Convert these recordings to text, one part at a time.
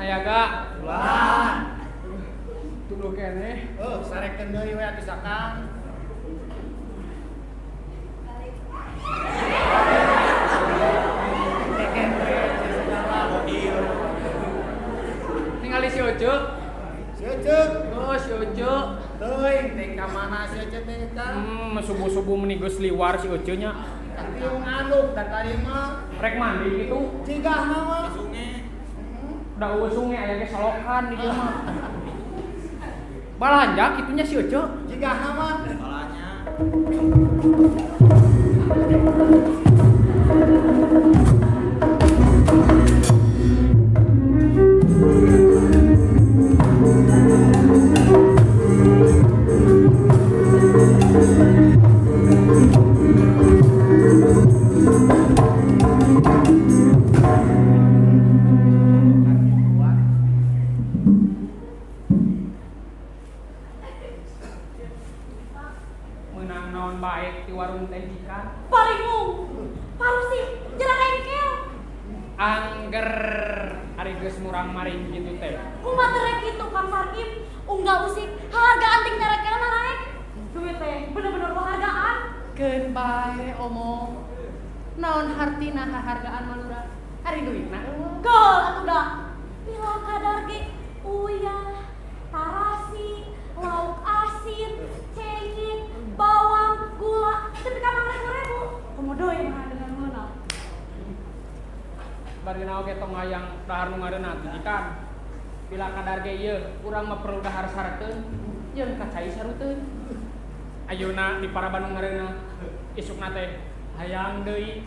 Nayaga. Ulah. Tunduh keneh. Oh, sarekeun deui we atuh sakang. Ningali si Oce. Si Oce. Oh, si Oce. Teuing teh ka mana si Oce teh ka? Subuh-subuh meni geus liwar si Oce nya. Tiung anduk da tadi mah. Rek mandi gitu. Cigah mah. Di sungai. Da eueuh sungai aya ge solokan di dieu mah. Balanja kitunya si Oce. Cigah mah. Balanya. Menang naon baik di warung teh ikan. Paringung. Parusi jerang engkel. Angger ari geus murang-maring kitu teh. Kumaha teh rek kitu Kang Sarkim? Unggal usik harga anting terekelna naek. Duit teh bener-bener penghargaan. Keun bae omong. Naon hartina hahargaan malura? Ari duitna eueuh. Gol atuh da. Pila kadar ge uyah, tarasi, lauk asin, cengit, bawang, gula, tepi ka 500.000. Komo deui mah dengan meunang. Bari naon ge tong hayang dahar nu ngareunah teh ikan. Pila kadar ge ieu urang mah perlu dahar sareteun jeung ka cai saruteun. Ayeuna di para Bandung ngareunah isukna teh hayang deui,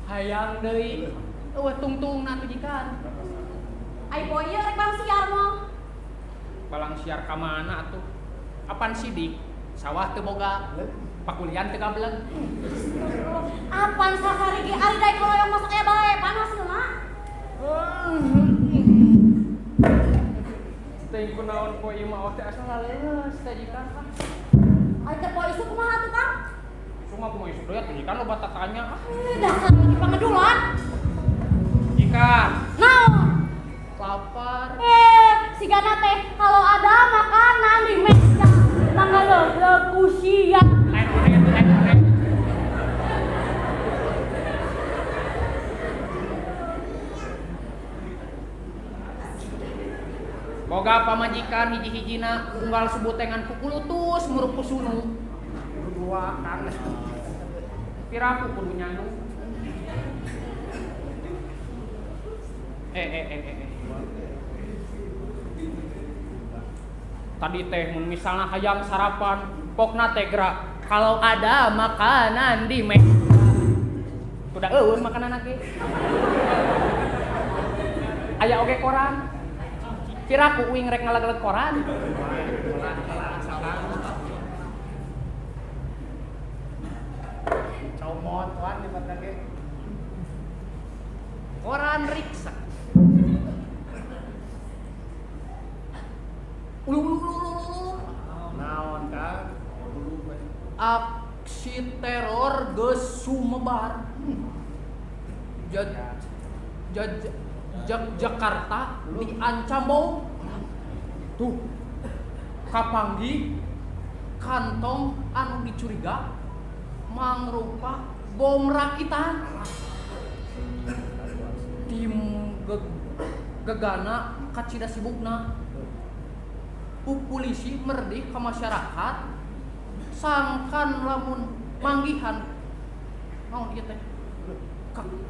hayang deui. Eueuh tungtungna tuh jikan. Ai poe ieu rek balang siar mah. Balang siar ka mana atuh? Apan sidik? Sawah teu boga, pakulian teu gableng. Apan sasari ge ari daek loyong masak aya bae pan hasilna. Teuing kunaon poe ieu mah teh asa laleus teh jikan. Ai teh poe isuk kumaha atuh Kang? Isuk mah kumaha isuk deui atuh jikan loba tatanya. Dasar lagi pangedulan. Jikan. Naon? Lapar. Sigana teh kalau ada makanan di meja mangga kusia. Lain orek, lain orek. Boga pamajikan hiji-hijina unggal subutengan kukulutus muruk kusunu. Dua kang. Piraku kudu nyanyu. Tadi teh mun misalna hayang sarapan, pokna teh gerak. Kalau ada makanan di meja. Udah eueuh makanan ge. Aya oge koran. Piraku uing rek ngalageleg koran. Comot tuan di mata ge. Koran riksa. Ulu ulu ulu ulu ulu. Naon Kang? Aksi teror geus sumebar. Jakarta diancam bom. Tuh. Kapanggih kantong anu dicuriga mangrupa bom rakitan. Tim gegana kacida sibukna. Polisi merdih ke masyarakat sangkan lamun manggihan naon ieu teh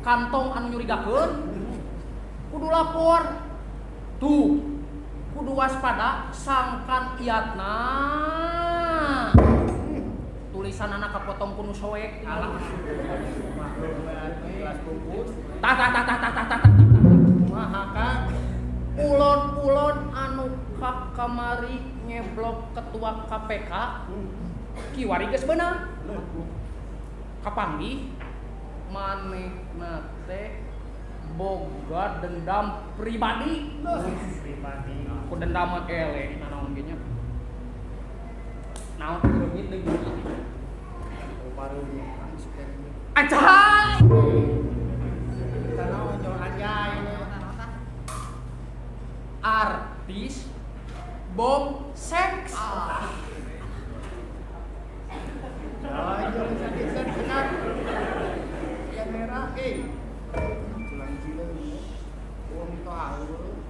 kantong anu nyurigakeun kudu lapor tuh kudu waspada sangkan iatna tulisan anak kapotong kudu soek alah tah tah tah tah tah tah tah tah Kumaha Kang? Ulon-ulon anu ka kamari ngeblok ketua KPK kiwari geus beunang kapanggih manehna teh boga dendam pribadi. Pribadi. Ku dendam mah eleh naon ge nya. Naon leungit deui Baru Anjay. Naon jo anjay. Artis bom seks. Ayo sakit Kang. Yang merah eh. Cilang-cilang. Wong tahu.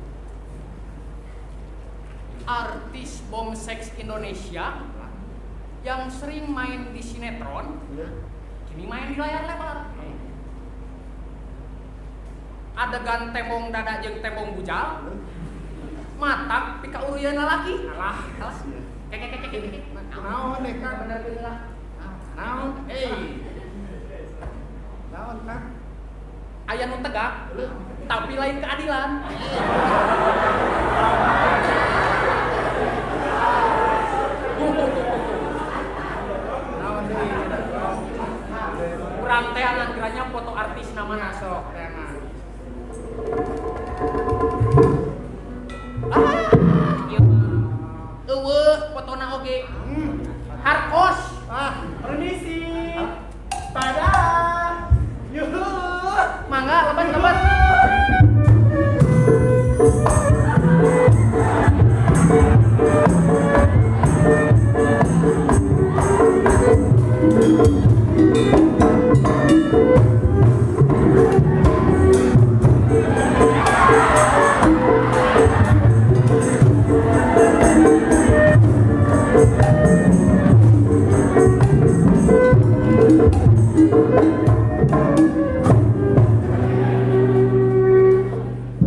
Artis bom seks Indonesia yang sering main di sinetron, kini main di layar lebar. Adegan tembong dada jeung tembong bujal, matak pika uruyeun lalaki. Alah, alah. Kek kek kek kek. Naon deh Kang? Bener bener lah. Naon? Eh. Naon Kang? Aya nu tegak, tapi lain keadilan. Naon deui? Urang teh angan foto artis namana Sok teangan. Ah, ieu mah. Eueuh fotona oge. Harkos. Ah, Permisi. Pada. Yuhu. Mangga lebat lebat.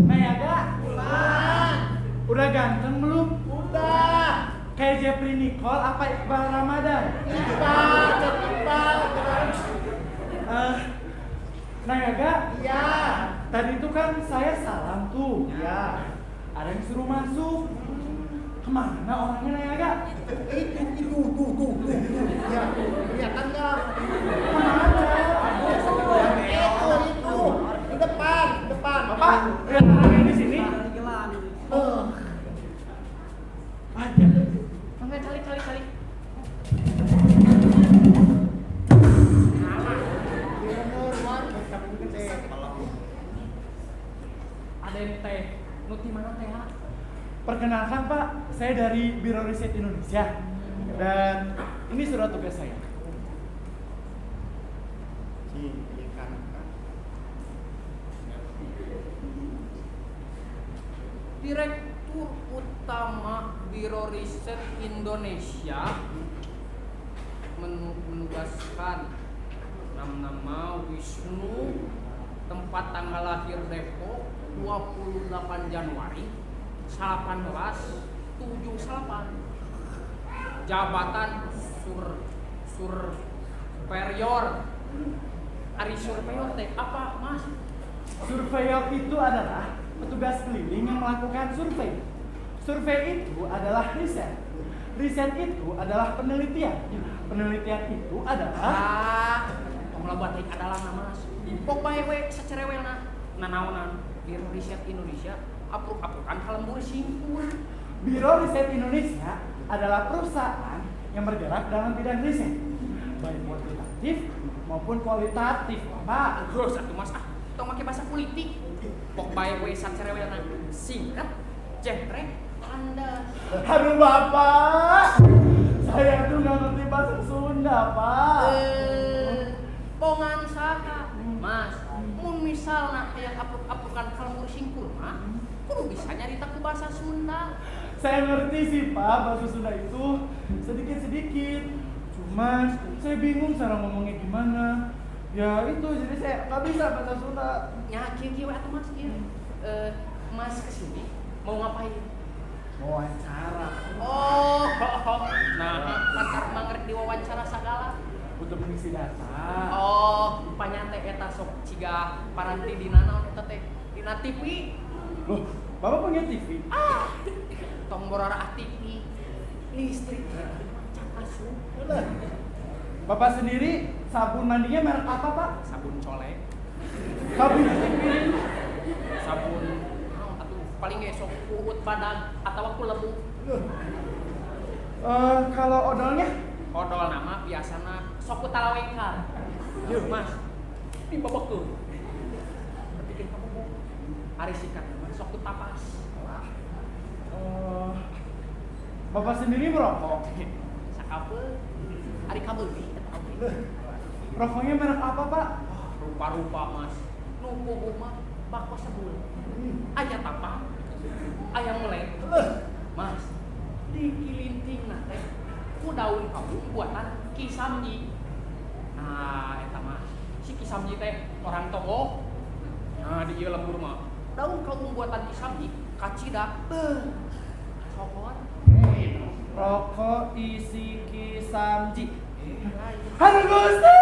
Nayaga. Udah ganteng belum? Udah. Kayak Jeffrey Nicole apa Iqbal Ramadan? Iqbal, Cek Iqbal. Eh, Nayaga, Iya. tadi itu kan saya salam tuh. Iya. Ada yang suruh masuk. Kemana orangnya Nayaga? Itu, tuh, tuh, tuh, tuh. Ya, kelihatan nggak? Kemana? Itu, di depan, depan. Bapak, lihat orangnya di sini. Oh. Ada. Mangga cali cali cali. Bener, Wan. Gede. Aden teh, nu ti mana teh? Ha? Perkenalkan Pak, saya dari Biro Riset Indonesia. Dan ini surat tugas saya. Cing, iya kan, kan. Direktur Utama Biro Riset Indonesia menugaskan nama Wisnu, tempat tanggal lahir Depok 28 Januari 1878, jabatan surveyor. Ari surveyor teh apa Mas? Surveyor itu adalah petugas keliling yang melakukan survei. Survei itu adalah riset. Riset itu adalah penelitian. Penelitian itu adalah Ah, tong loba teh adalah Mas. Pok bae we sacerewelna nanaonan Biro Riset Indonesia apruk-aprukan ka lembur simpul. Biro Riset Indonesia adalah perusahaan yang bergerak dalam bidang riset, baik kuantitatif maupun kualitatif, Bapak. Geus atuh Mas ah, tong make bahasa politik. Pok bae we sacerewelna singkat, jehre, tandas. Aduh Bapak, saya tuh nggak ngerti bahasa Sunda, Pak. Pongan saha Mas, mun misalna hayang apruk-aprukan ka lembur simpul mah kudu bisa nyarita ku bahasa Sunda. Saya ngerti sih Pak, bahasa Sunda itu sedikit-sedikit. Cuman saya bingung cara ngomongnya gimana. Ya itu, jadi saya nggak bisa bahasa Sunda. Nya kieu kieu atuh Mas kieu. Mas kesini mau ngapain? Wawancara. Oh, nah, pantar mangrek diwawancara sagala. Untuk mengisi data. Oh, rupanya teh eta sok ciga paranti dina naon eta teh? Dina TV. Loh, Bapak punya TV? Ah, tong borora TV. Listrik can asup. Bapak sendiri sabun mandinya merek apa, Pak? Sabun colek, Sabun cuci piring. Sabun naon atuh paling ge sok uut badag atawa ku lebu. Kalau odolnya? Odol nama biasana sok ku talawengkal. Yeuh, Mas. Dibabakeun. Bikin kamu. Ari sikat mah sok ku tapas. Bapak sendiri merokok? Sakapeung. Ari kabeuli eta oge. Rokoknya merek apa, Pak? Rupa-rupa, Mas. Nu puguh mah bako sebul. Aya tapang, aya melek. Mas, dikilintingna teh ku daun kawung buatan Ki Samji. Nah, eta Mas. Si Ki Samji teh orang Togo. Nah, di ieu lembur mah daun kawung buatan Ki Samji kacida beuh. Cokot. Rokok isi Ki Samji. Lain. Aduh Gusti.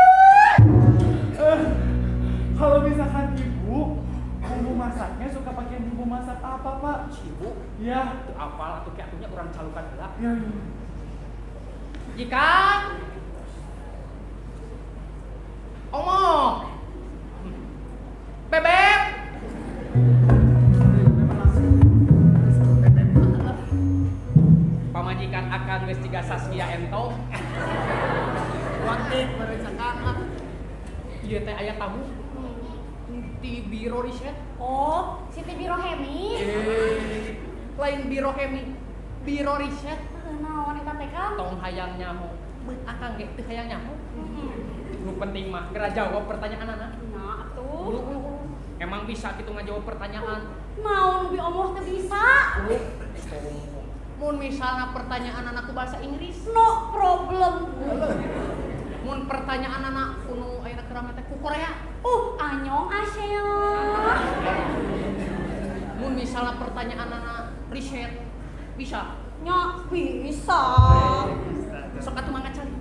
Kalau misalkan ibu bumbu masaknya suka pakai bumbu masak apa, Pak? Ibu, Ya. teu apal atuh ki atuh nya urang calukan heula. Ya, ya. Jika Omo Bebek. Pamajikan akan geus jiga Saskia Ento. Waktu merencanakan ah. Ieu teh aya tamu di biro riset. Oh, Siti Biro Hemi. Eh, lain biro hemi, biro riset. Heuh, naon eta teh, Kang? Tong hayang nyaho. Beut akang ge teu hayang nyaho. Heeh. Nu penting mah geura jawab pertanyaan anak. Nah, atuh. Ulu, ulu, ulu. Emang bisa gitu ngajawab pertanyaan? Naon bi omoh teu bisa? Ulu. Mun misalnya pertanyaan anakku bahasa Inggris, No problem. Mun pertanyaan anak kuno ayeuna keur rame teh ku Korea. Annyeonghaseyo. Mun misalnya pertanyaan anak riset, bisa. Nya bisa. Sok atuh mangga cari.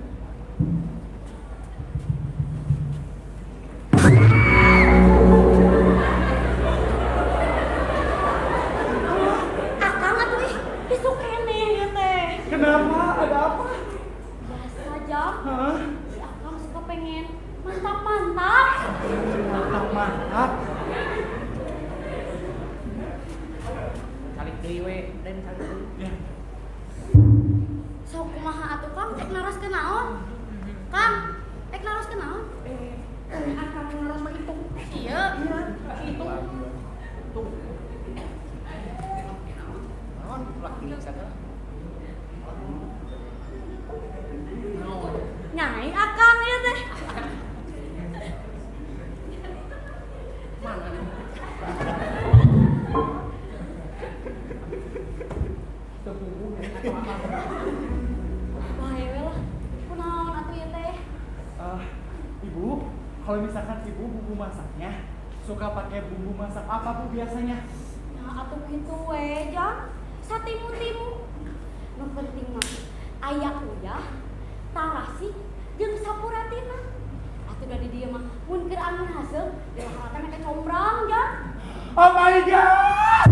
Akang atuh ih, isuk keneh ieu teh. Kenapa? Ada apa? Biasa jam, Hah? si Akang suka pengen mantap-mantap. Mantap, mantap. Calik deui we, den calik deui. Ya. Sok kumaha atuh Kang, ek naroskeun naon? Kang, ek naroskeun naon? Eh, akang naros mah itu. Iya. Iya, itu. Tuh. Naon laki sagala. Naon? Nyai Akang ieu teh. Mana nih? Teu puguh ya, atau apa? Bae we lah. Kunaon atuh ieu teh? Ibu, kalau misalkan ibu bumbu masaknya suka pakai bumbu masak apa, Bu, biasanya? Nah, atuh kitu we, Jang. Satimu-timu. Nu penting mah aya uyah, tarasi, jeung sapuratina. Atuh da di dieu mah mun keur angin haseum, dilahar teh combrang, Jang. Oh my God!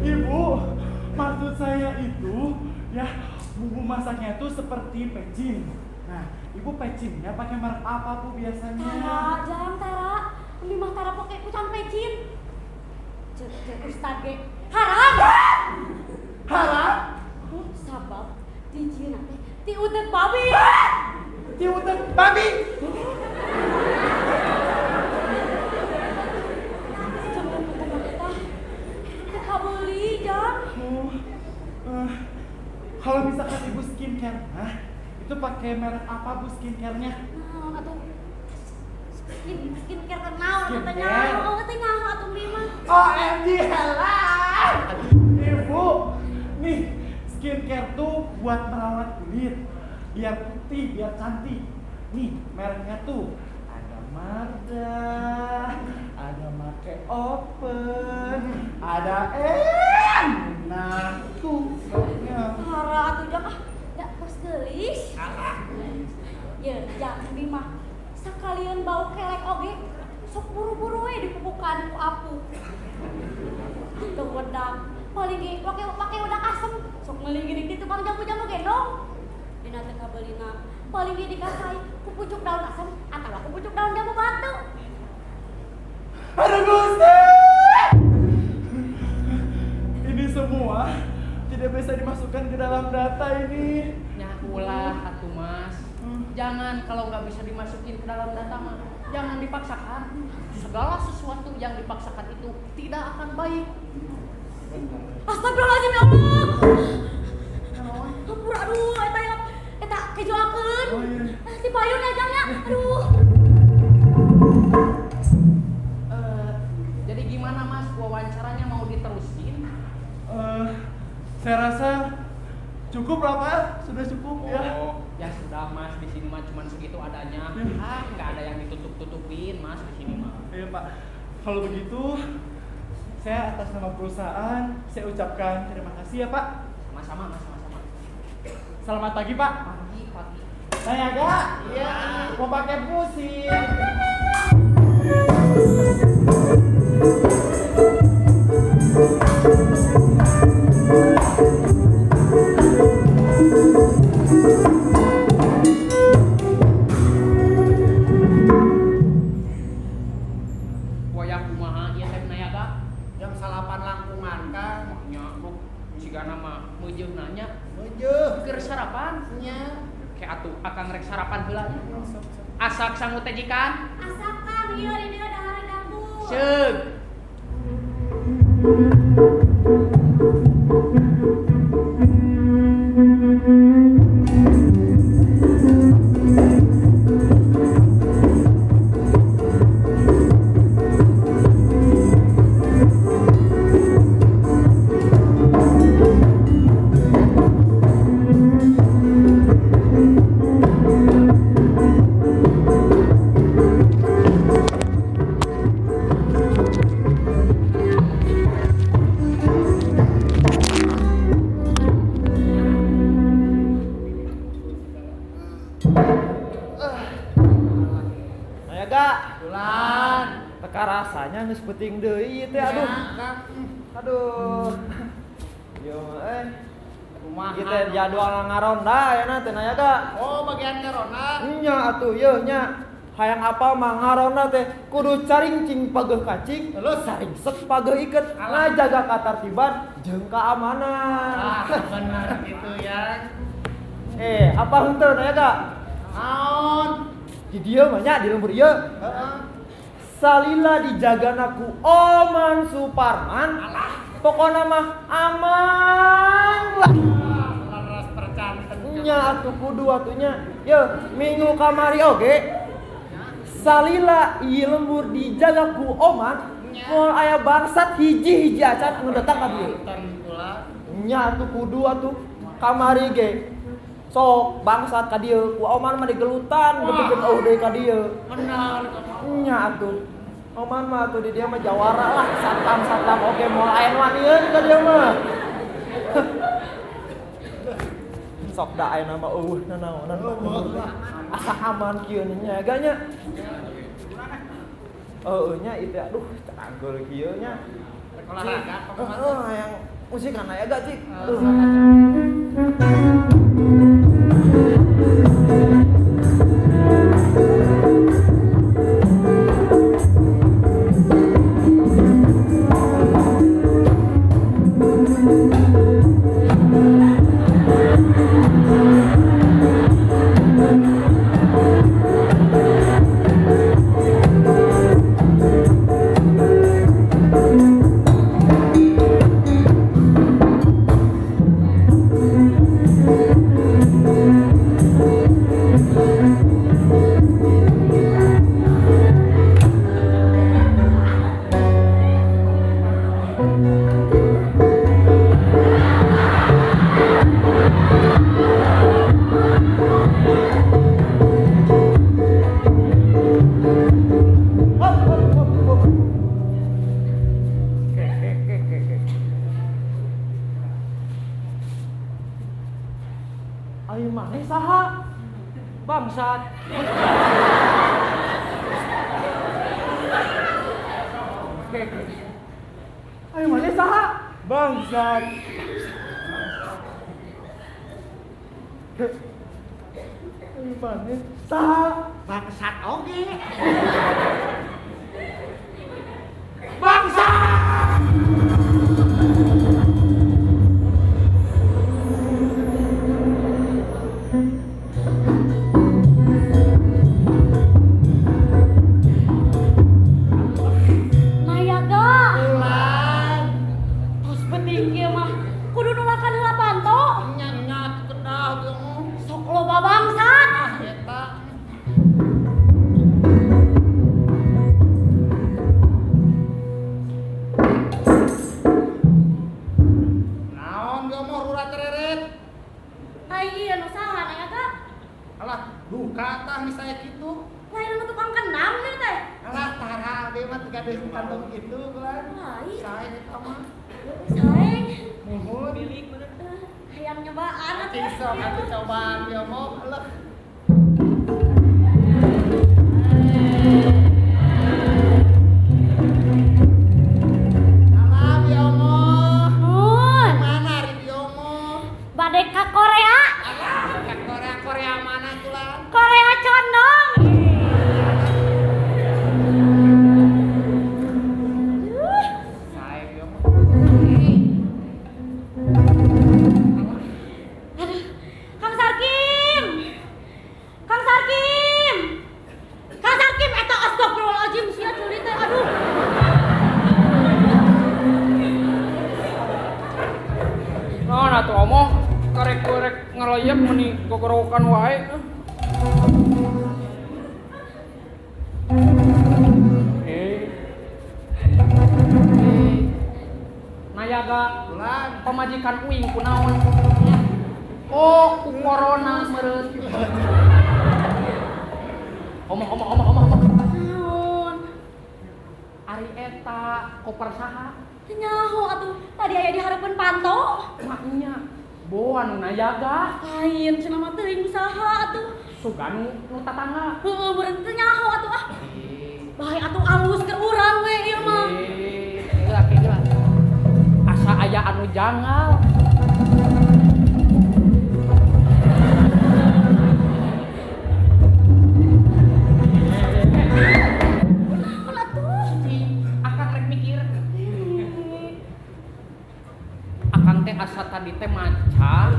Ibu, maksud saya itu ya bumbu masaknya itu seperti pecin. Nah, ibu pecinnya pakai merek apa, Bu, biasanya? Tara, Jang, tara. Umi mah tara poke kucan pecin. Cek cek ustad ge haram. Haram? Sabab dijieunna teh ti utek babi. Ti utek babi. Jangan kumaha tah. Teu kabeuli, Jang. Oh, kalau misalkan ibu skincare, nah, itu pakai merek apa, Bu, skincare-nya? Naon atuh? Skincare teh naon atuh teh Skincare. nyaho, teh nyaho atuh mi mah. OMG, hello! Ibu, nih skincare tuh buat merawat kulit, biar putih, biar cantik. Nih mereknya tuh ada Marda, ada Make Open, ada N. Nah tuh mereknya. Tara atuh Jang ah, da tos geulis. Ya, Jang mi mah sakalian bau kelek oge sok buru-buru we dipupukan ku apu. Atau wedak, paling ge pake pake wedak asem, sok meuli geuning di tukang jamu-jamu gendong. Dina teh kabeulina paling ge dikasai ku pucuk daun asem atawa ku pucuk daun jambu batu. Aduh Gusti! Ini semua tidak bisa dimasukkan ke dalam data ini. Nya ulah atuh Mas. Jangan kalau nggak bisa dimasukin ke dalam data mah, jangan dipaksakan. Segala sesuatu yang dipaksakan itu tidak akan baik. Astagfirullahaladzim ya Allah. Hampura aduh eta ya eta kejoakeun. Oh, iya. Ti payun ajangnya. Aduh. Jadi gimana Mas, wawancaranya mau diterusin? Saya rasa cukup lah Pak, sudah cukup ya. Oh, ya sudah Mas, di sini mah cuma segitu adanya. Ya. Ah, nggak ada yang ditutup-tutupin Mas di sini mah. Iya Pak, kalau begitu saya atas nama perusahaan saya ucapkan terima kasih ya Pak. Sama-sama Mas, sama-sama. Selamat pagi Pak. Pagi, pagi. Saya agak, iya, mau pakai pusing. Wayah kumaha ieu teh nayaga? Jam 9 langkungan kan. Nya cigana mah meujeuh nanya, Meujeuh. keur sarapan. Nya. Ke atuh akang rek sarapan heula nya. Asak sangu teh jikan. Asakan ieu di dieu dahar ganggu. Seug. Nayaga, Bulan. teka rasanya geus penting deui teh aduh. Kang. Aduh. Yo Kumaha? Ieu teh jadwal ngaronda ayeuna teh Nayaga. Oh, bagian ngaronda. Nya atuh yeuh nya. Hayang apa mah ngaronda teh kudu caringcing pageuh kacing, Terus? saringsek pageuh iket, Alah. ngajaga katartiban jeung keamanan. Ah, benar gitu ya. Apa henteu Nayaga? Naon? Di dieu mah nya di lembur ieu. Heeh. Salila dijagana ku Oman Suparman. Alah. Pokona mah aman lah. Leres percanten. Nya atuh kudu atuh nya. Ye, minggu kamari oge. Salila ieu lembur dijaga ku Oman, moal aya bangsat hiji-hiji acan anu datang ka dieu. Nya atuh kudu atuh kamari ge. Sok bangsat ka dieu ku Oman mah digelutan, gede-gede eueuh deui ka dieu. Benar. Nya atuh. Oman mah atuh di dieu mah jawara lah, satpam-satpam oge moal aya nu wanieun ka dieu mah. Sok da aya nama eueuh nanaonan. Asa aman kieu nya ga nya. Heueuh nya ieu teh aduh canggul kieu nya. Olahraga Heeh, hayang musikan aya ga cik. Hop hop hop hop. Ayo maneh saha? Bangsat. Ayo maneh saha? Bangsat. Ayo maneh saha? Bangsat oge. Bangsat! Nayaga. Bulan. Tos penting kantong kitu bulan. Lain. Sae eta mah. Saeng. Muhun. Milik bener. Hayang nyobaan atuh. Cing sok atuh cobaan biomo leuh. Alah biomo. Mun. Mana ari biomo? Bade ka Korea. Alah, ka Korea Korea mana tulan? Korea condong. Aduh. Sae biomo. Aduh, Kang Sarkim. Kang Sarkim. Kang Sarkim eta astagfirullahaladzim sia curi teh aduh. Naon atuh omoh karek-karek ngelayep meni gogorowokan wae. Eh. Eh. Nayaga Bulan. pamajikan uing kunaon? Oh, ku corona meureun. Omoh omoh omoh omoh omoh. Naon? Ari eta koper saha? Teu nyaho atuh tadi aya di hareupeun panto. Maknya boa nu nayaga. Lain cenah mah teuing saha atuh. Sugan nu tatangga. Heueuh meureun teu nyaho atuh ah. Bae atuh alus keur urang we ieu mah. Geura geura. Asa aya anu jangal. Naon atuh? Akang rek mikir. Akang teh asa tadi teh maca.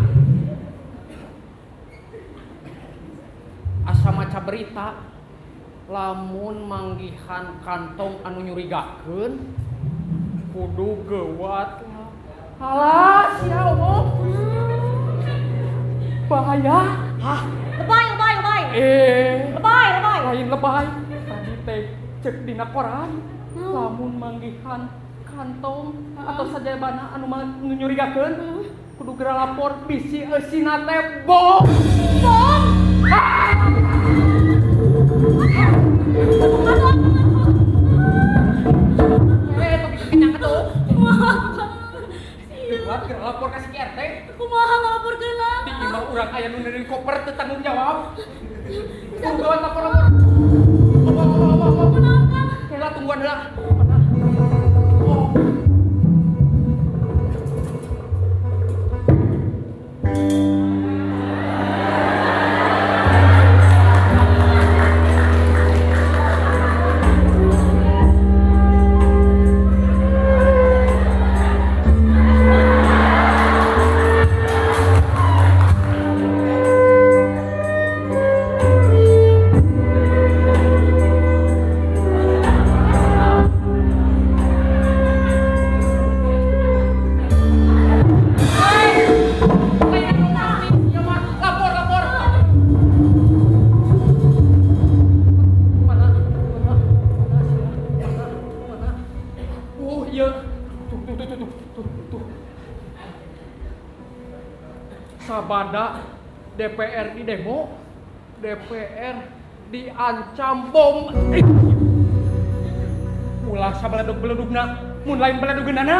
Asa maca berita lamun manggihan kantong anu nyurigakeun kudu geuwat. Alah, sia Allah. Bahaya. Hah? Lebay lebay lebay. Lebay lebay. Lain lebay. Tadi teh cek dina koran lamun manggihan kantong atau sajabana anu nyurigakeun kudu geura lapor bisi eusina teh bom. Bom. Aduh, aduh, aduh. Tong kenyang atuh. Kumaha? Geuwat geura lapor ka si RT. Kumaha ngalaporkeunna? Di imah urang aya nu neundeun koper teu tanggung jawab. Tungguan lapor lapor. Apa apa apa apa. Kunaon Kang? Heula tungguan heula. Mana? Oh. Lain anu nami, ieu mah lapor lapor. Mana? Mana? Mana sia? Mana? Mana? Oh, iya. Tuh tuh tuh tuh tuh tuh. Sabada DPR di demo, DPR diancam bom. Ulah sabeledug-beledugna, mun lain beledugeunana.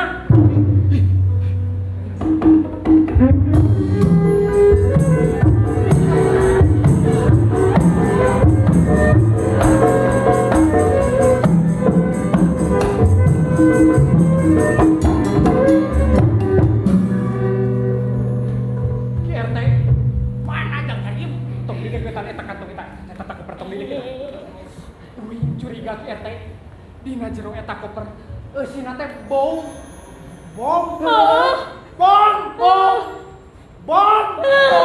Ki RT, mana jang cari tong dideketan eta kantong eta eta tak koper tong dideketan. Uing curiga Ki RT, dina jero eta koper eusina teh bom. Bom. Heeh. Bom. Bom. Bom. Bom.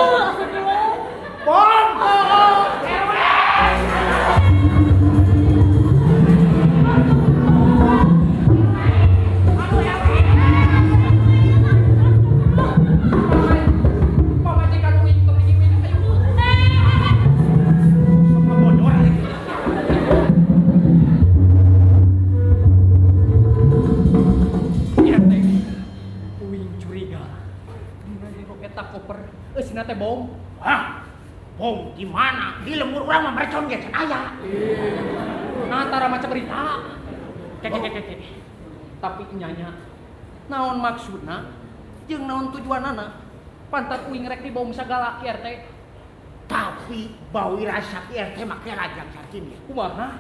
Pamajikan uing tong digiwin ayo. Sok ngabodor. Ki RT, uing curiga. Dina jero eta koper eusina teh bom. Hah? Bom di mana? Di lembur urang mah mercon ge can aya. Nah, tara maca berita. Keke. Tapi nyanya naon maksudna jeung naon tujuanana pantat uing rek dibom sagala Ki RT. Tapi bawi rasa Ki RT make rajang Sarkim ya. Kumaha?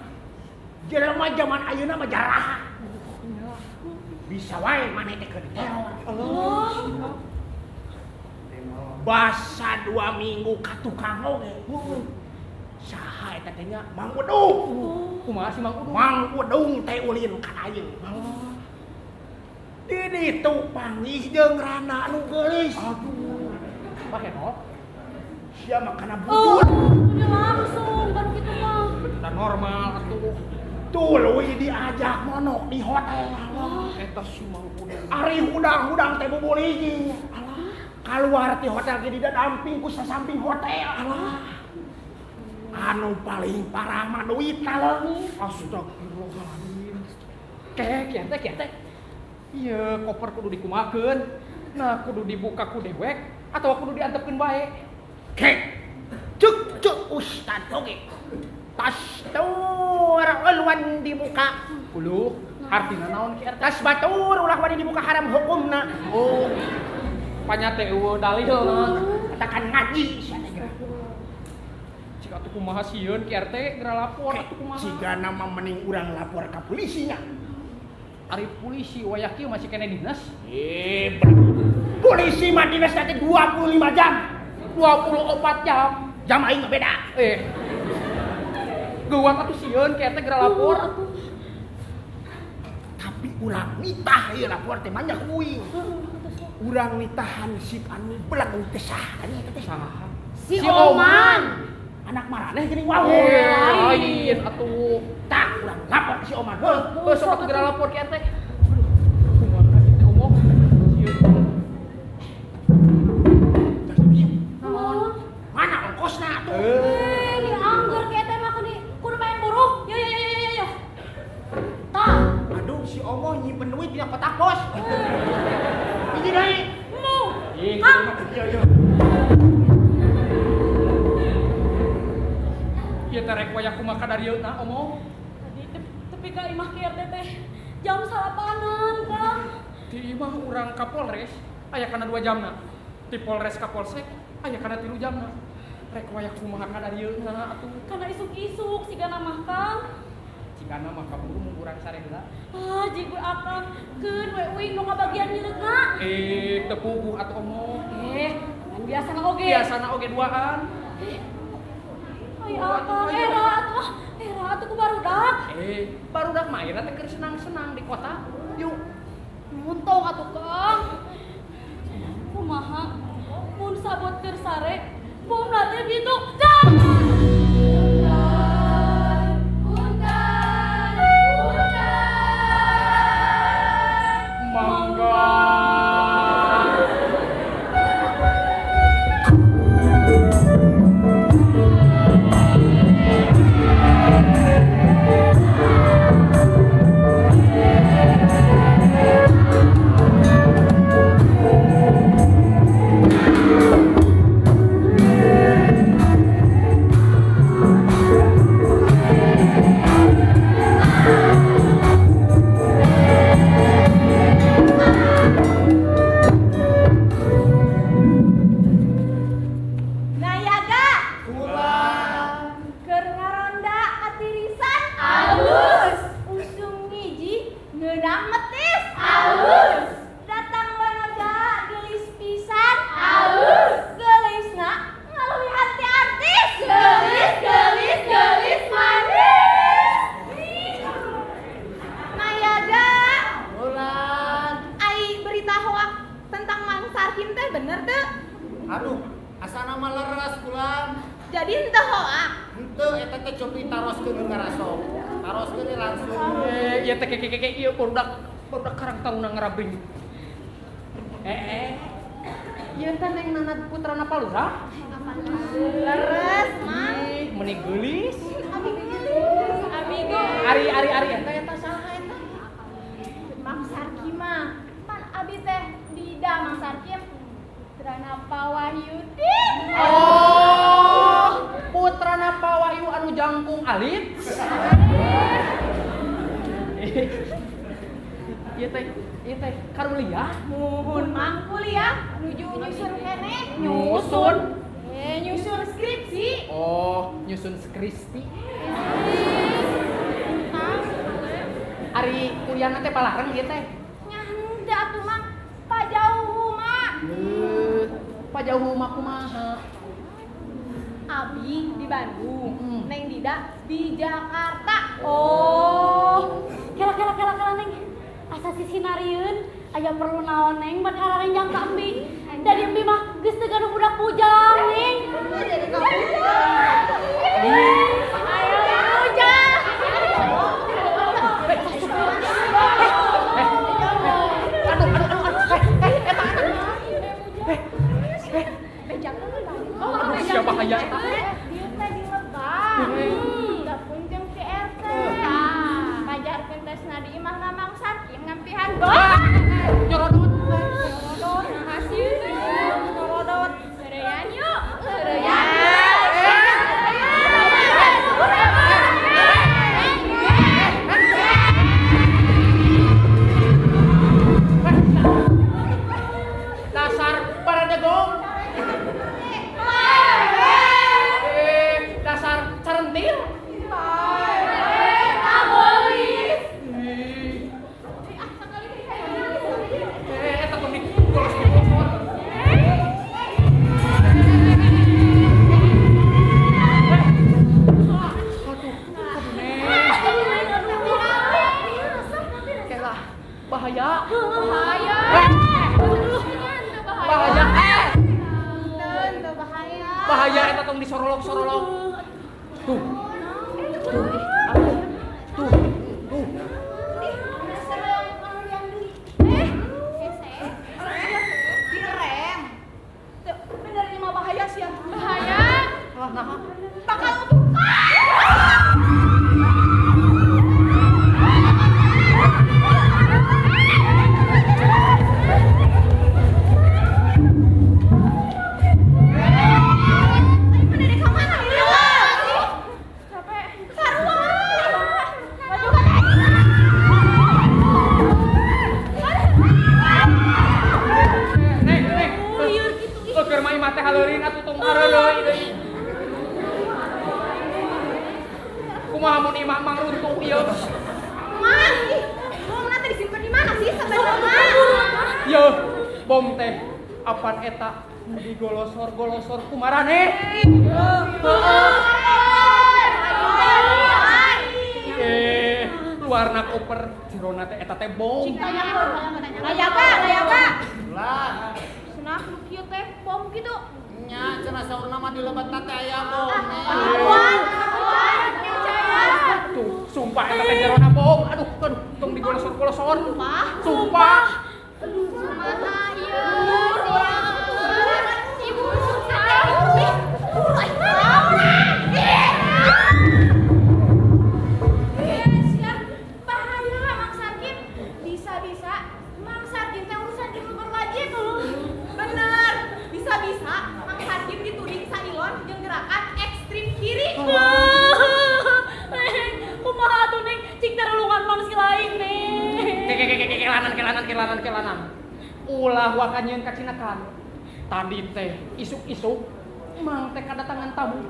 Jelema zaman ayeuna mah jaraha. Bisa wae maneh teh keur diteror. Oh. Basa 2 minggu ka tukang oge. Saha eta teh nya? Mang Udung. Kumaha si Mang Udung? Mang Udung teh ulin ka ayeuna. Di ditu panggih jeung rana anu geulis. Aduh. Pahenol. Sia mah kana Oh, bujur. udah langsung kan kitu mah. Benda normal atuh. Tuluy diajak monok di hotel. Eta si Mang Udung. Ari hudang-hudang teh bubuligi. Alah. Kaluar ti hotel ge didadamping ku sasamping hotel. Alah. Anu paling parah mah duit kaleungit. Astagfirullahaladzim. Kek, kieu teh, kieu teh. Ieu koper kudu dikumakeun. Nah, kudu dibuka ku dewek atau kudu diantepkeun bae. Kek. Cuk cuk ustad oge. Tas tur ulwan dibuka. Uluh, artina naon Ki RT? Tas batur ulah wani dibuka haram hukumna. Oh. Panya teh eueuh dalilna. Katakan ngaji sia teh geura. Cik atuh kumaha sieun Ki RT geura lapor atuh kumaha. Cigana mah mending urang lapor ka polisinya. Ari polisi wayah kieu masih kene dinas. Polisi mah dinas teh 25 jam. 24 jam. Jam aing mah beda. Geuwat atuh sieun Ki RT geura lapor. Tapi urang nitah ieu lapor teh banyak uing. Urang nitahan sip anu belang teh saha nya eta teh. Saha? Si Oman. Anak maraneh geuning wau. Lain atuh. Tah urang lapor ka si Oman. Heuh. Heuh, sok atuh geura lapor Ki RT. Aduh, kumaha ieu teh omong? Sieun. Naon? Mana ongkosna atuh? Di anggur Ki RT mah kudu main buruh. Yo yo yo yo yo. Tah. Aduh si Omo nyimpen duit dina kotak pos. Hiji deui. Mu. Ih, Kang. Iya iya. Ieu teh rek wayah kumaha kadarieuna omong? Tadi tepi ka imah Ki RT teh jam salapanan, Kang. Di imah urang ka Polres aya kana 2 jamna. Di Polres ka Polsek aya kana 3 jamna. Rek wayah kumaha kadarieuna atuh. Kana isuk-isuk sigana mah, Kang. Cigana mah kaburu mun urang sare heula. Ah, jig we akang keun we uing nu kabagian nyeureutna. Teu puguh atuh omong. Kan biasana oge. Biasana oge duaan. Ai akang, era atuh. Era atuh ku barudak. Barudak mah ayeuna teh keur senang-senang di kota. Yuk. Muntong atuh, Kang. Kumaha? Mun sabot keur sare, bomna teh kitu. Dah. Mangga. Nayaga. Kurang. Keur ngaronda katirisan. Alus. Usum ngiji ngeunah metis. Alus. Datang wanoga geulis pisan. Alus. Geulisna ngaluwihan ti artis. Geulis geulis geulis manis. Nayaga. Kurang. Ai berita hoak tentang Mang Sarkim teh bener teu? Aduh, asana mah leres kulan. Jadi henteu hoak. Henteu eta teh cobi taroskeun ngarasok. Taroskeun langsung. Ieu teh keke ieu barudak Karang Taruna ngarabring. Ieu teh neng Nanad putrana Pak Lurah. Leres, Mang. Ih, meuni geulis. Abi geulis. Abi ge. Ari ari ari eta eta saha eta? Mang Sarkim mah. Pan abi teh bida Mang Sarkim. Putrana Pak Wahyudin. Oh, putrana Pak Wahyu anu jangkung alit. Ieu teh karuliah. Muhun Mang kuliah nuju nyusun keneh. Nyusun. Nyusun skripsi. Oh, nyusun skripsi. Ari kuliahna teh palareng ieu teh. Nya henteu atuh Mang, pajauh mah. Pajauh mah kumaha? Abi di Bandung, Neng Dida di Jakarta. Oh, kela kela kela kela Neng. Asa sisinarieun aya perlu naon Neng ban kararenjang ka Embi. Dari Embi mah geus teu gaduh budak bujang Neng. Jadi ka bujang. Ayo bujang. Aduh aduh aduh. Eta. Aduh, siapa bahaya eta? Dieu teh di Lebak. Gapun jeung si RT. Ngajarkeun tesna di imahna Mang Sakim ngampihan bom. Nyorodot. Nyorodot, makasih. Nyorodot. Heureuyan yuk. Heureuyan. Dasar para jagong. Dasar carentil. Eta tuh golos golos. Kela, bahaya. Bahaya. Bahaya. Bahaya. Bahaya eta tong disorolok-sorolok. Tuh. Tuh. Tuh. Tuh. Direm. Bener ini mah bahaya sih ya. Bahaya. Alah nah. Bakal untuk Neng, neng. Keur mah imah teh haleurin atuh tong hareureuy deui. Kumaha mun imah mang runtuh ieu? Mang, ih, bom nanti disimpan di mana sih sebenarnya? Yeuh, bom teh apan eta digolosor-golosor ku maraneh. Luarna koper jerona teh eta teh bom. Layaga, layaga. Senah nu kieu teh bom kitu. Nya cenah saurna mah di lebetna teh aya bom. Penipuan, penipuan. Tuh, sumpah eta teh jerona bom. Aduh, aduh, tong digolosor-golosor. Sumpah. Sumpah. Kumaha ieu? Ibu susah. Bahaya Mang Sarkim. Bisa-bisa Mang Sarkim teh urusan jeung nu berwajib. Bener. Bisa-bisa Mang Sarkim dituding sailon jeung gerakan ekstrim kiri. Neng, kumaha atuh Neng? Cik tarulungan Mang si lain Neng. Kelanan kelanan kelanan kelanan. Ulah waka nyieun kacinakan. Tadi teh isuk-isuk Mang teh kadatangan tamu.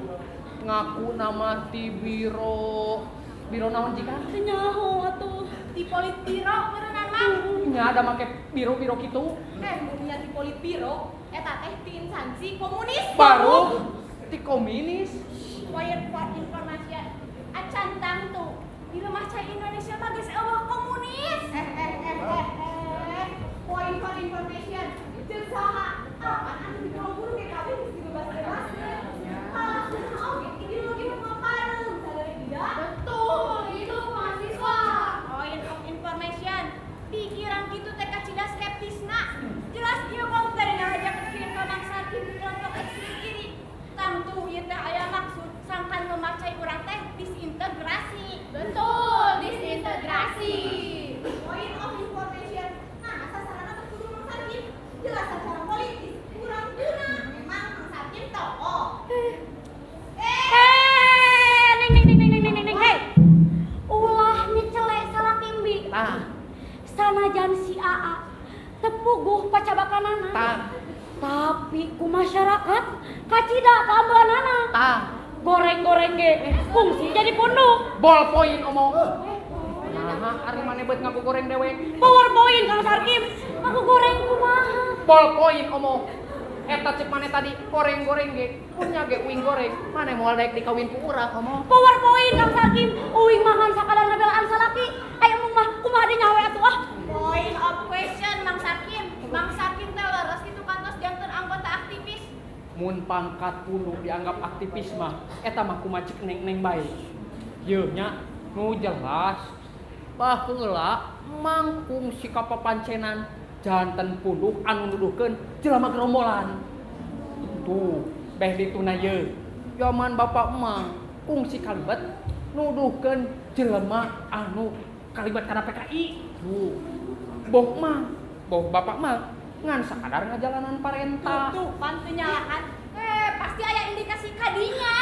Ngaku nama ti biro biro naon jika? Teu nyaho atuh. Di Politbiro meureunnan Mang. Nya ada make biro-biro kitu. Mun nya di Politbiro eta teh ti instansi komunis. Baru ti komunis. Point for information. Acan tangtu. Di lemah cai Indonesia mah geus eueuh komunis. Point for information. Jeung saha? Apaan anu di buru ge kabeh geus dibebas-bebaskeun. Malah oge ideologi nu pareum sadar dia. Betul, itu mahasiswa. Point of information. Pikiran kitu teh kacida skeptisna. Jelas ieu bom teh ngahajak kirim ka Mang Sarkim di kelompok ekstrim kiri. Tangtu ieu teh aya maksud sangkan memacai urang teh disintegrasi. Betul, disintegrasi. Point of information. Nah, sasaranna teh kudu Mang Sarkim. Jelas secara politis kurang guna. Memang Mang Sarkim tokoh. Neng neng neng neng neng neng neng, hey. Ulah nyecele salah timbi. Tah, San Sanajan si AA teu puguh pacabakanana. Tah. Tapi ku masyarakat kacida kaambeanana. Tah. Goreng-goreng ge fungsi jadi punduk. Ballpoint omong. Nah, ari maneh beut ngaku goreng dewek. Powerpoint Kang Sarkim, aku goreng kumaha? Ballpoint omong. Eta cek maneh tadi goreng-goreng ge, punya ge uing goreng. Maneh moal daek dikawin ku urang omong. Powerpoint Kang Sarkim, uing makan sakadar ngabelaan salaki. Aya mung mah kumaha deui nyawe atuh ah. Point of question Mang Sarkim. Mang Sarkim teh leres kitu kantos janten anggota aktivis. Mun pangkat punduk dianggap aktivis mah, eta mah kumaha cek neng-neng bae. Yeuh nya nu jelas baheula mangkung sikap papancenan janten punduk anu nuduhkeun jelema gerombolan. Tuh, beh dituna yeuh. Zaman bapak emang kungsi kalibet nuduhkeun jelema anu kalibat kana PKI. Tuh. Boh mah, boh bapak mah ngan sakadar ngajalanan parentah. Tuh, pan teu nyalahan. Pasti aya indikasi kadinya.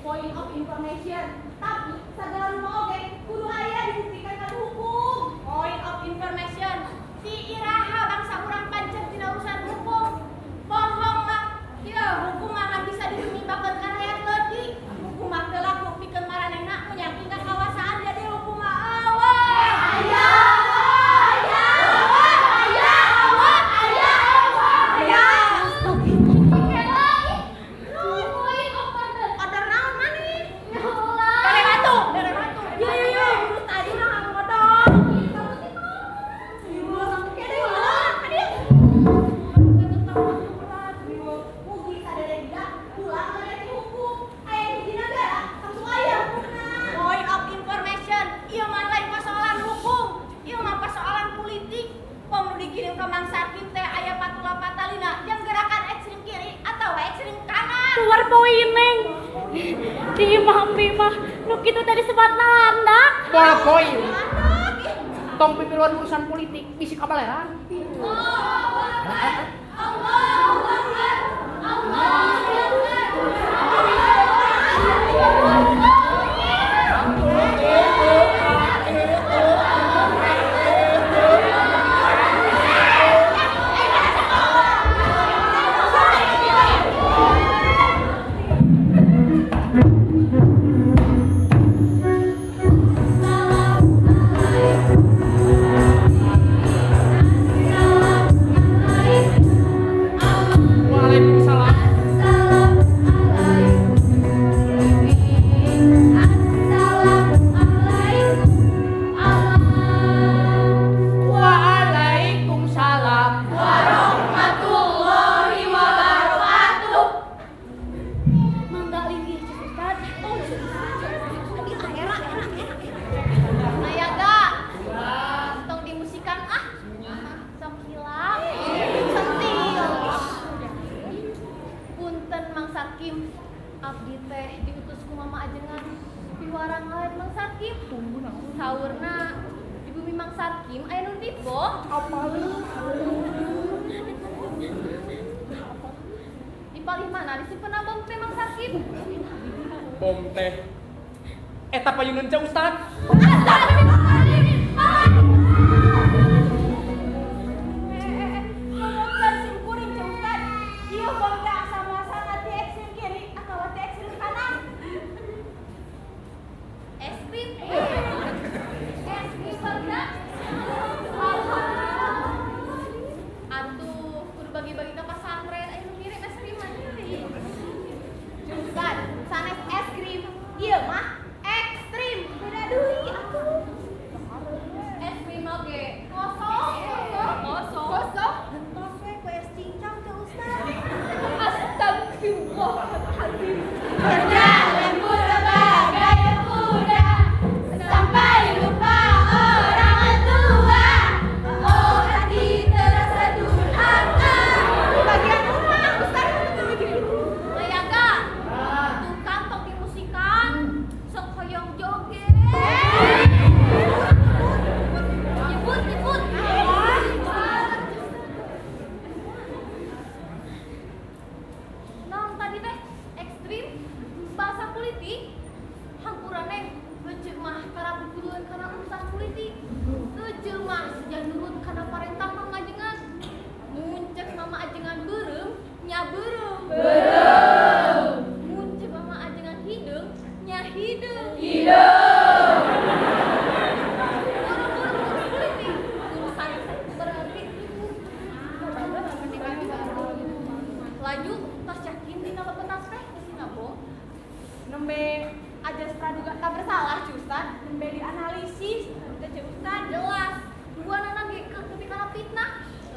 Point of information. Tapi segala rupa oge kudu aya dibuktikan kana hukum. Point of information. Ti iraha bangsa urang pancen tina urusan hukum. Bohong lah. Ieu hukum mah bisa ditumibakeun ka rakyat leutik. Hukum mah teu laku pikeun maranehna menyangking kakawasaan jadi hukum mah eueuh. Aya. Aya. Aya. Aya. Aya. Order naon maneh? Bere batu, bere batu. Yo yo yo. Tadi mah ngaku ngodong. Mugi sadaya tidak pulang dari hukum. Aya hiji nagara langsung aya hukumna. Point of information, ieu mah lain persoalan hukum, ieu mah persoalan politik. Pom nu dikirim ke Mang Sarkim teh aya patula patalina yang gerakan ekstrim kiri atau ekstrim kanan. Powerpoint neng. Di imah ambi mah nu kitu teh disebatna landak. Ballpoint. Tong pipiluan urusan politik bisi kabaleran. Waalaikumsalam. Waalaikumsalam. Warahmatullahi wabarakatuh. Mangga linggih cek Ustad. Oh, Era, era, era, era. Nayaga. Tong dimusikan ah. Sok hilap. Sentil. Punten Mang Sarkim. Abdi teh diutus ku Mama Ajengan piwarang ngaleut Mang Sarkim. Saurna di bumi Mang Sarkim aya nu dibo. Di palih mana disimpen bom teh Mang Sarkim? Bom teh. Eta payuneun ceu Ustad. Ngomongkeun sim kuring Ceu Ustad. Ieu bom teh asal muasalna ti ekstrim kiri atawa ti ekstrim kanan. Es krim. Es krim barudak. Atuh kudu bagi-bagi ka pasantren aya nu ngirim es krim mah nyeri. Ceu Ustad, sanes es krim. Ieu mah ekstrim. Beda deui atuh.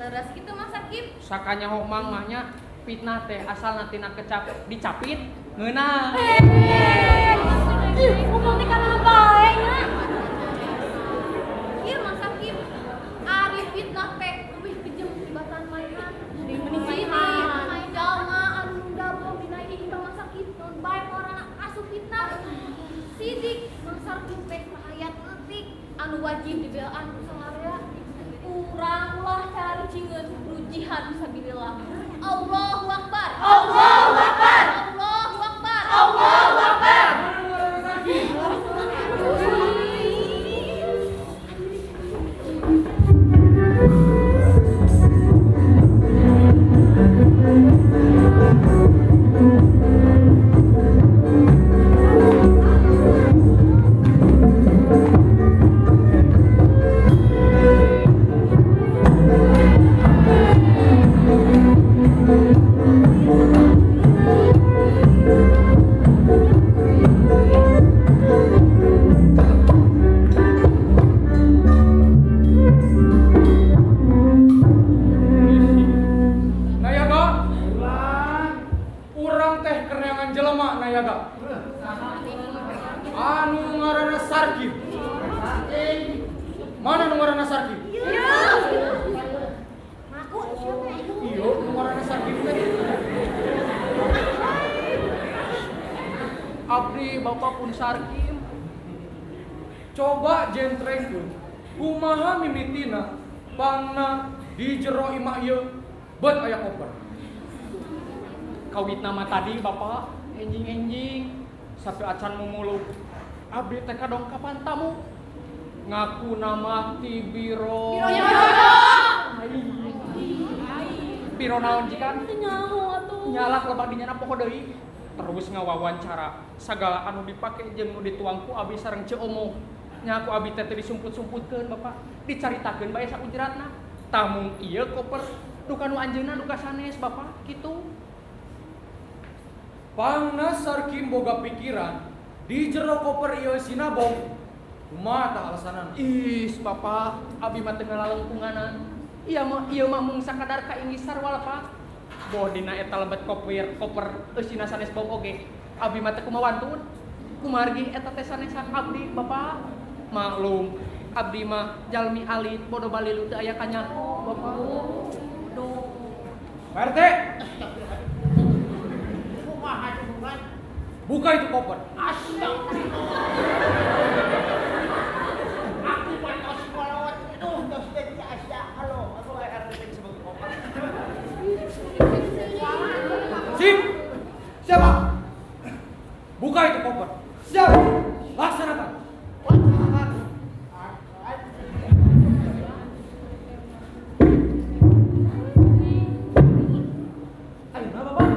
Leres kitu Mang Sarkim. Sakanyaho Mang mah nya fitnah teh asalna tina kecap dicapit ngeunah. Ih, ngomong teh kana bae nya. Ieu Mang Sarkim. Ari fitnah teh leuwih kejem tibatan mainan. Mending jalma anu nunda bom dina ieu Mang Sarkim non bae orangna asup fitnah. Sidik Mang Sarkim teh rahayat leutik anu wajib dibelaan ku salarea. Urang lah caricingeun rujihan fisabilillah. Allahu Akbar. Allahu Akbar. Allahu Akbar. Allahu Akbar. Nayaga, urang teh kerengan jelema Nayaga. Anu ngaranna Sarkim. Mana nu ngaranna Sarkim? Ngaku siapa itu? Iyo, nu ngaranna Sarkim teh. Abdi bapak pun Sarkim. Coba jentrengkeun kumaha mimitina pangna di jero imah ieu bet aya koper. Kawit nama tadi bapak enjing-enjing sampai acan mumuluk. Abdi teh kadongkapan tamu ngaku nama ti biro. Biro naon jikan? Teu nyaho atuh. Nyalak lebak dinyana poho deui. Terus ngawawancara sagala anu dipake jeung nu dituang ku abi sareng Ceu Omo. Nya ku abi teh disumput-sumputkeun bapak, dicaritakeun bae saujratna. Tamung ieu koper duka nu anjeunna duka sanes bapak kitu. Pangna Sarkim boga pikiran di jero koper ieu sina bom. Kumaha tah alasanana? Is bapak, abi mah teu ngalalengkunganan. Ieu mah mung sakadar kainggis sarwal pak. Boh dina eta lebet koper eusina sanes bom oge. Abi mah teu kumaha wantun. Kumargi eta teh sanes hak abdi bapak. Maklum, abdi mah jalmi alit bodo balilu teu aya kanyaho bapak. Pak RT, Kumaha hubungan? buka itu koper. Astagfirullah. Aku mantos kolot. Aduh, tos teh biasa. Halo, aku RT sebagai koper. Sip. Siapa? Buka itu koper. Siap. Laksanakan. Ayeuna bapak.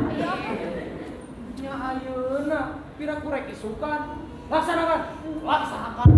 Nya ayeuna pira kurek isukan. Laksanakan. Laksanakan.